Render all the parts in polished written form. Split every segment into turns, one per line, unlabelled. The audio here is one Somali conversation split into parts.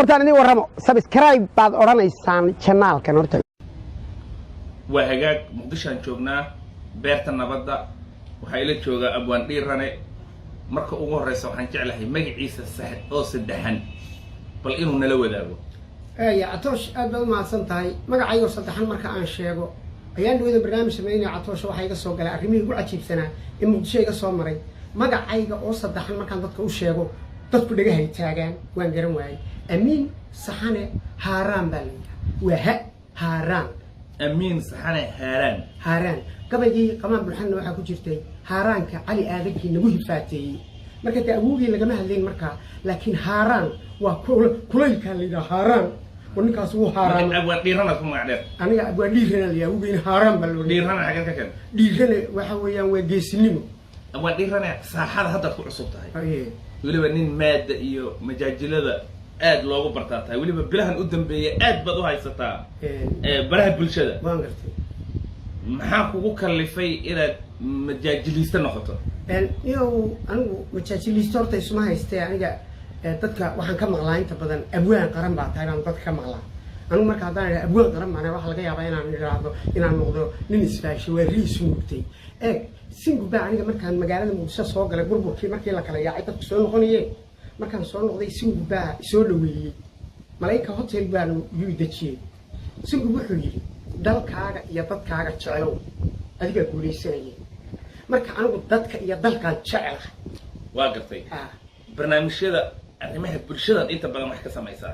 Hortaan idin warramo, subscribe baad odhanaysaan channelkan horta.
Waa hagaag. Muqdishoaan joognaa, Beerta Nabadda. Waxaa ila joogaa Abwaan Dhiirane. Marka ugu horreysa waxaan jeclahay magaciisa sax oo saddexan bal inuu nala wadaago.
Ya Catoosh, aad baad u mahadsan tahay. Magacaygoo saddexan marka aan sheego, ayaan dhawada barnaamij sameynaya, Catoosha, waxaa iga soo galay arrimihii ugu cajiibsanaa ee Muqdisho iga soo maray. Magacayga oo saddexan markaan dadka u sheego, dadku dhagahay taagaan. Waan garan waayey. Amiin Saxane Haaraan baa la yidhaha. Waa ha Haaraan.
Amiin Saxane Haaraan.
Haaraan. Gabaygii Qamaan Bulxanna waxaa ku jirtay haaraanka Cali Aadankii nagu hifaateeyey. Marka dee awowgii lagama hadlayn markaa, laakiin haaraan waa kulaylkaa la yidhaha haaraan. War ninkaas wuu haaraan.
Abwaan Dhiiranaad ku magac dheer.
Aniga Abwaan Dhiirana la yidhaha, awowgeyna Haaraan baa la odhan.
Dhiirana xageed ka keenta?
Dhiirane waxa weeyaan waa geesinimo.
Abwaan Dhiirane, saaxada haddaad ku cusub tahay.
Aye.
Weliba nin maada iyo majaajilada aad loogu bartaa tahay. Weliba bilahan u dambeeyay aad baad u haysataa baraha bulshada.
Waan gartay.
Maxaa kugu kallifay inaad majaajiliiste noqoto?
Iyow, anigu majaajiliiste horta isuma haystee. Aniga dadka waxaan ka maqlaa inta badan "abwaan qaran baa tahay" baan dadka ka maqlaa. Anigu marka haddaan idhaha "abwaan qaran baan ahay", waxaa laga yaabaa inaan idhaahdo, inaan noqdo nin isfaashay, waa riisu mugtay. Eeg, singu baa aniga markaan magaalada Muqdisho soo galay, burburkii markii la kala yaacay, dadku soo noqonayeen, markaan soo noqday, Singu baa soo dhaweeyey. Malayka Hotel baanu yuu dejiyey. Singu wuxuu yidhi, "Dalkaaga iyo dadkaaga jecelow, adigaa guulaysanayay." Marka anigu dadka iyo dalkaan jecelahay.
Waa gartay. Barnaamijyada arrimaha bulshadaad inta badan wax ka samaysaa.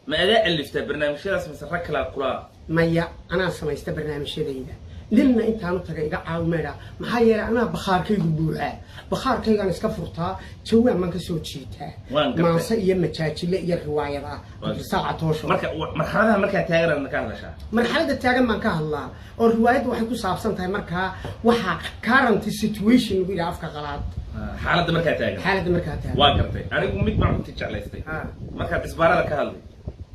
Ma adaa aliftaa barnaamijyadaas mise rag kalaa kulaa?
Maya, anaa samaysta barnaamijyadayda. Ninna intaanu taga "iga caawimeedha". Maxaa yeelay, anaa bakhaarkaygu buuxaa, bakhaarkaygaan iska furtaa, jawaan baan kasoo jiitaa.
Waan gartay.
Maanse iyo majaajile iyo riwaayad ah, Cabdirasaaq Catoosho.
Marka marxaladaha markaa taaganaadna ka hadashaa?
Marxaladda taagan baan ka hadlaa, oo riwaayadda waxay ku saabsan tahay markaa waxa current situation lagu yidhaha afka qalaad.
Xaaladda markaa taagan.
Xaaladda markaa taagan.
Waa gartay. Anigu mid baan runtii jeclaystay markaad isbaarada ka hadlay,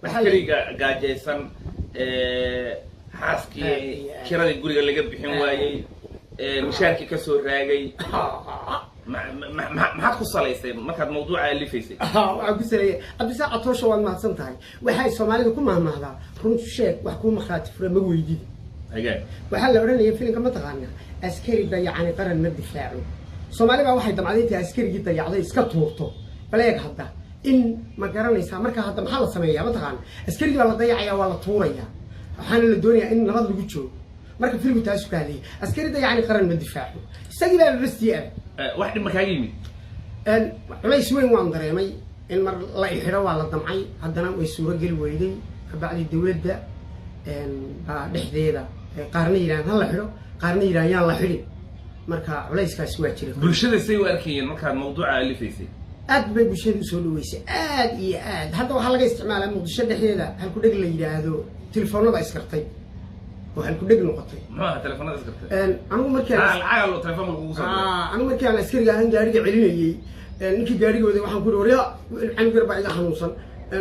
askariga gaajaysan, xaaskii
Aad iyo aad.
kiradii guriga laga bixin waayey, mishaarkii kasoo raagay. Maxaad ku salaysay markaad mawduuca alifaysay?
Waxaan ku saleeyay, Cabdisaaq Catoosho, waad mahadsan tahay, waxay Soomaalida ku mahmahdaa "run sheeg, wax kuu markhaati fura ma weydid".
Hagaag.
Waxaa la odhanaya filimka, ma taqaanaa, "Askari dayacani qaran ma difaaco". Soomaali baa waxay damcday intay askarigii dayacday iska tuurto. Bal eeg hadda, in ma garanaysaa? Marka hadda maxaa la sameeyaa, ma taqaana? Askarigii baa la dayacaya, waa la tuuraya, waxaana la doonayaa in nabad lagu joogo. Marka filimku taasu ka hadlayay, "Askari dayacani qaran ma difaaco", isagii baa bastii ah.
Wax dhib ma kaaga yimid?
Culays weyn waan dareemay. In mar la ixidho waa la damcay, haddana way suuro geli weyday. Kabacdi dawladda baa dhexdeeda qaarna yidhahan "ha la xidho", qaarna yidhahan "yaan la xidhin". Marka culayskaasi waa jira.
Bulshada say u arkayeen markaad mawduuca alifaysay?
Aad bay bulshada usoo dhaweysay, aad iyo aad. Hadda waxaa laga isticmaalaa Muqdisho dhexdeeda halkudheg la yidhaahdo "telefoonada iskartay", oo halkudheg noqotay.
Muxuu ahaa telefoonada iskartay?
Anigu markii aan
Lacag lo telefoonka lagugu soo diray.
Anigu markii aan askariga ahaan gaariga celinayey, ninkii gaariga waday waxaan ku yidhi, "Waryaa, canug yar baa iga xanuunsan,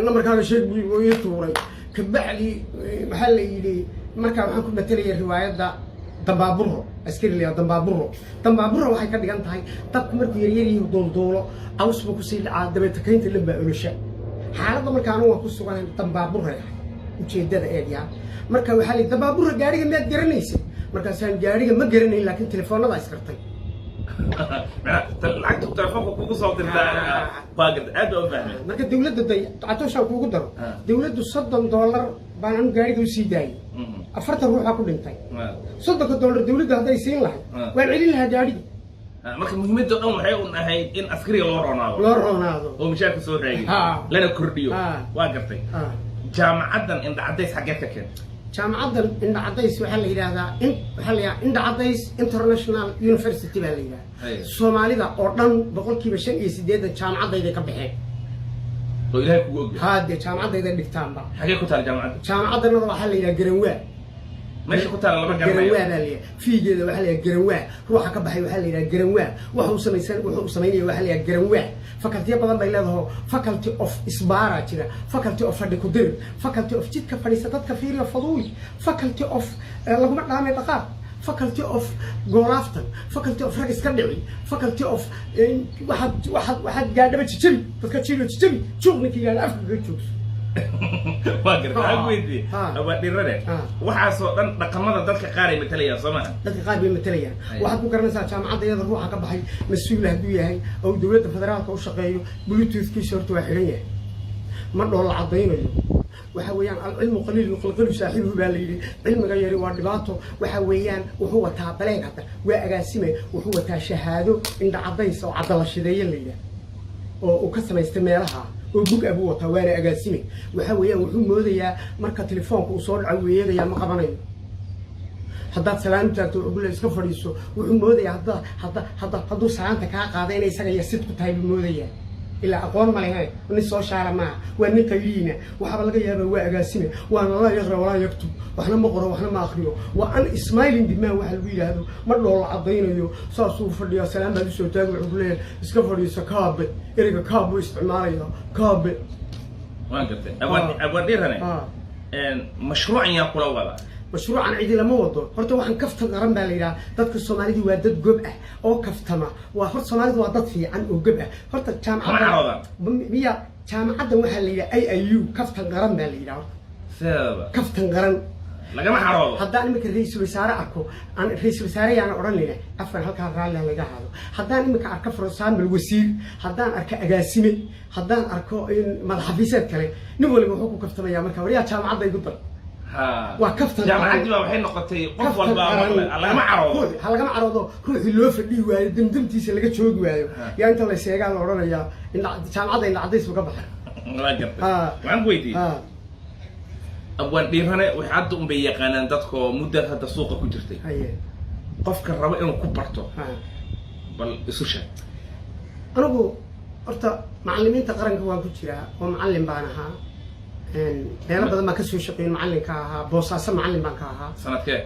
nambarkaaga sheeg." Buu ii tuuray. Kabacdi waxaa la yidhi, markaa waxaan ku matelaya riwaayadda Dambaaburo, askari la Dambaaburo. Dambaaburo waxay ka dhigan tahay dabku markuu yaryaryihi duulduulo, caws buu kusii dhacaa, dabeeta kaynta dhan baa olosha. Xaaladda marka anigu waan ku suganahay dambaaburay ahay. Ujeeddada eegyaa, marka waxaa la yidhi, "Dambaabura, gaariga miyaad garanaysa?" Markaasaan, "Gaariga ma garanayn, laakiin telefoonada iskartay."
Macnaa lacagta telefoonka kugu soo dirtaa waa garta, aad baa u fahmay.
Marka dawladda day, Catooshaan kuugu daro, dawladdu $30 baan anu gaariga usii daayay. 40 ruuxaa ku dhintay. $30 dawladdu hadday siin lahayd, waan celin lahaa gaariga.
Marka muhiimadda dhan waxay un ahayd in askariga loo roonaado.
Loo roonaado.
Oo mishaarka soo raagay lana kordhiyo. Waa gartay. Jaamacaddan Indhacadays xaggeed ka keentay?
Jaamacaddan Indhacadays waxaa la yidhaahdaa in waxaa la yidhahdaa Indhacadays International University baa la yidhahdaa. Soomaalida oo dhan 85% jaamacadayday ka baxeen.
Oo Ilahay kugu ogyahay?
Haadee, jaamacadayday dhigtaanba.
Xagee ku taala jaamacadda?
Jaamacaddanada waxaa la yidhaha Garanwaa.
Meesha ku taala lama garanayo.
Garanwaa baa la yidhaha. Fiigeeda waxaa la yidhaha Garanwaa. Ruuxa ka baxay waxaa la yidhaha Garanwaa. Waxa uu samaysan, wuxuu samaynaya waxaa la yidhaha Garanwaa. Facultiyo badan bay leedaho. Faculty of isbaara jira, faculty of fadhi ku-dir, faculty of jidka fadhiisa dadka fiiriyo faduuy, faculty of laguma dhaamay dhaqaaq, faculty of goolaaftan, faculty of rag iska dhici, faculty of waxaad gaadhaba jijabi, dadka jiilo jijabi, juuq ninkii gaadha afka kaga joogso.
Waa garta. Waxaan ku weydiiyey, abwaan Dhiirane, waxaasoo dhan dhaqamada dadka qaar ay matalayaan, soo maha?
Dadka qaar bay matalayaan. Waxaad ku garanaysaa jaamacadda iyada ruuxa ka baxay, mas-uul hadduu yahay oo dowladda federaalka u shaqeeyo, bluetoothkiisa horta waa xidhan yahay, ma dhoola caddaynayo. Waxa weeyaan alcilmu qaliil yuqalqilu saaxibuhu baa la yidhi. Cilmiga yari waa dhibaato. Waxa weeyaan wuxuu wataa baleeg, hadda waa agaasime, wuxuu wataa shahaado indha caddays oo caddala shideeye la yidhaah oo uu ka samaystay meelaha oo bug ah buu wataa, waana agaasime. Waxa weeyaan wuxuu moodayaa marka telefoonka uu soo dhaco, weeyadayaa, ma qabanayo. Haddaad salaan u taagto, wuxuu ku leeyahay iska fadhiiso. Wuxuu moodayaa hadda hadduu salaanta kaa qaada inay isaga yasid ku tahay buu moodayaa. Ilaa aqoon ma lehe, nin soo shaara maaha, waa nin qayliina. Waxaaba laga yaabaa waa agaasime, waana laa yaqra walaa yaktub, waxna ma qoro, waxna ma akriyo, waa an smiling man waxa lagu yidhaahdo, ma dhoola caddaynayo, saasuu fadhiyaa. Salaan baad usoo taagi, wuxuu ku leeyahay iska fadhiiso. Kaabe, ereyga kaab buu isticmaalaya, kaabe.
Waan gartay, abwaan Dhiirane. Mashruucan yaa kula wada?
Mashruucan cidi lama wado. Horta waxaan kaftan qaran baa la yidhaha. Dadka Soomaalidu waa dad gob ah oo kaftama. Waa horta Soomaalidu waa dad fiican oo gob ah. Horta
jaamacadda,
miya, jaamacaddan waxaa la yidhaha IIU, kaftan qaran baa la yidhaha horta.
Sideedaba
kaftan qaran
lagama xaroodo.
Haddaan iminka ra-iisul wasaare arko, aan ra-iisul wasaare yaana odhanayna, afkan halkaa raalli laga ahaado. Haddaan iminka arko, for example, wasiir, haddaan arko agaasime, haddaan arko in madaxafiiseed kale, nin waliba wuxuu ku kaftamaya marka: waryaa, jaamacadda igu dar. Waa kaftan.
Jaamacaddii baa waxay noqotay qof walba lagama caroodo.
Ha, lagama caroodo. Ruuxii loo fadhiyi waayo, damdamtiisa laga joogi waayo, yaa inta la sheegaa la odhanayaa jaamacadda indha cadays buu ka baxay.
Waa gartay. Waxaan ku weydiiyey, abwaan Dhiirane, waxay hadda un bay yaqaanaan dadkoo muddaad hadda suuqa ku jirtay. Qofka raba inuu ku barto, bal isu sheeg.
Anigu horta macallimiinta qaranka waan ku jiraa oo macallin baan ahaa. Meelo badan baan kasoo shaqeyn, macallinka ahaa. Boosaaso macallin baan ka ahaa.
Sanadkee?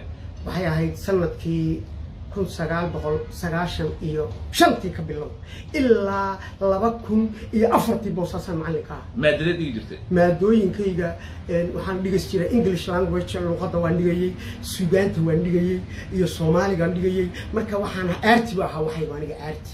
Waxay ahayd sanadkii 1995-tii ka bilow ilaa 2004-tii Boosaasan macallinka ahaa.
Maadadeed dhigi jirtay?
Maadooyinkayga waxaan dhigis jiray English language, luqadda waan dhigayey, sugaanta waan dhigayey iyo Soomaaligaan dhigayey. Marka waxaan aarti bu ahaa, waxaygu aniga aarti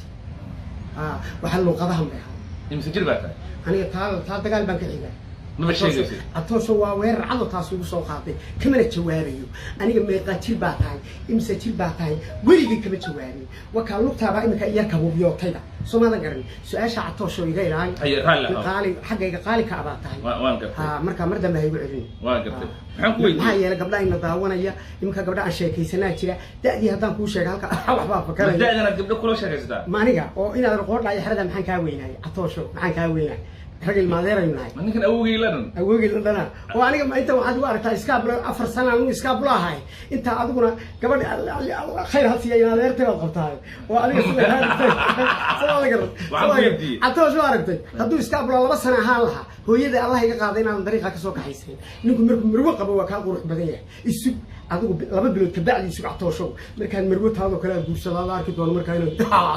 waxaa luqadahan bay ahaa.
Imise jir baa tahay?
Aniga taa dagaal baan ka xigaa.
Maba sheegaysid.
Atoosho waa weerar cado taas igu soo qaaday, kamana jawaabayo. Aniga meeqaa jir baa tahay, imse jir baa tahay, weligay kama jawaabin. Wakaa lugtaabaa iminka iyar kabuubyootayda, soo maadan garan su-aasha. Catoosho, iga ilaali.
Haye, raalli ahow.
Qaali xaggayga qaali ka abaa tahay.
Waan gartay.
Ha, markaa mar dambe ha igu celin.
Waan gartay. Maxaan ku
maxaa
weydiiyey?
Yeelay gabdhaha ina daawanaya iminka, gabdha aan sheekaysanaa jira, da'dii haddaan kuu sheega halka waxbaa fakaraya.
Da'danaad gabdho kula sheekaysataa?
Ma aniga oo inaad qoodha iyo xerada, maxaan kaa weynaay? Catoosho, maxaan kaa weynaay? Rag ilmaadeeraynu nahay.
Ma ninkan awowgay la dhan?
Awoogii la dhanaa oo aniga ma inta waxaad igu aragtaa iskaabula 4 sana anigu iskaabula ahay. Intaa adiguna gabadha khayr ha siiya ilmaadeertay baad qabtaay oo adiga sida kaa dhigtay soo garan.
Waxaan ku weydiiyey.
Catoosho, aragtay hadduu iskaabula 2 sana ahaan lahaa, hooyada Allah iga qaaday inaan dariiqa kasoo kaxaysan. Ninku markuu marwo qabo waa kaa qurux badan yahay. Isug adigu 2 bilood kabacdi isug, Catooshow, markaan marwo taadoo kale aad guursado aad arki doono markaa inuu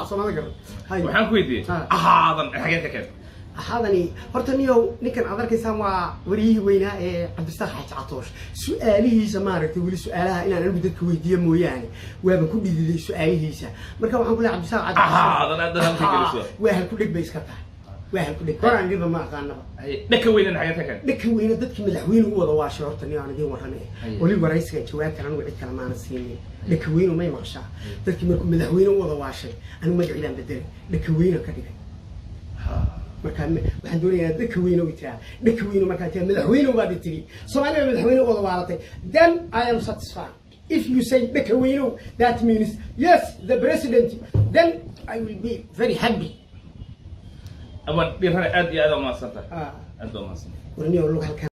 soomada garan. Hay.
Waxaan ku weydiiyey, ahaadan xageed ka keentay?
Axaadani horta niyow, ninkan aad arkaysaan waa wariyihii weynaa ee Cabdisaaq Xaaji Catoosh. Su-aalihiisa maaragtay, weli su-aalaha inaan anigu dadka weydiiyo mooyaane waaba ku dhididay su-aalihiisa. Marka waxaan ku leeyahay Cabdisaaq Xaaji
Ahaadan aad halka geliso.
Waa hal ku dheg bay iska tahay, waa hal ku dheg horaan dhiba ma aqaanaba.
Haye, dhaka weynan xageed ka keentay?
Dhaka weyne dadkii madaxweyne u wada waashay horta niyo aan idiin warramay.
Haye.
Weli waraysigan jawaabtan anigu cid kale maana siinin. Dhaka weynu may maqashaa? Dadkii markuu madaxweyne u wada waashay, anigu magacii baan bedelay, dhaka weynan ka dhigay. Markaa waxaan doonayaa dhaka weyne u tiraa, dhaka weyne markaa tiraa madaxweyne baad i tiri, Soomaalida madaxweyne u wada waalatay, then I am satisfied. If you say dhaka weynow, that means yes, the president, then I will be very happy.
Abwaan Dhiirane, aad iyo aad umahadsan tahay.
Ah.
Aad baa umahadsan tahay.
Warniyo lug halkan.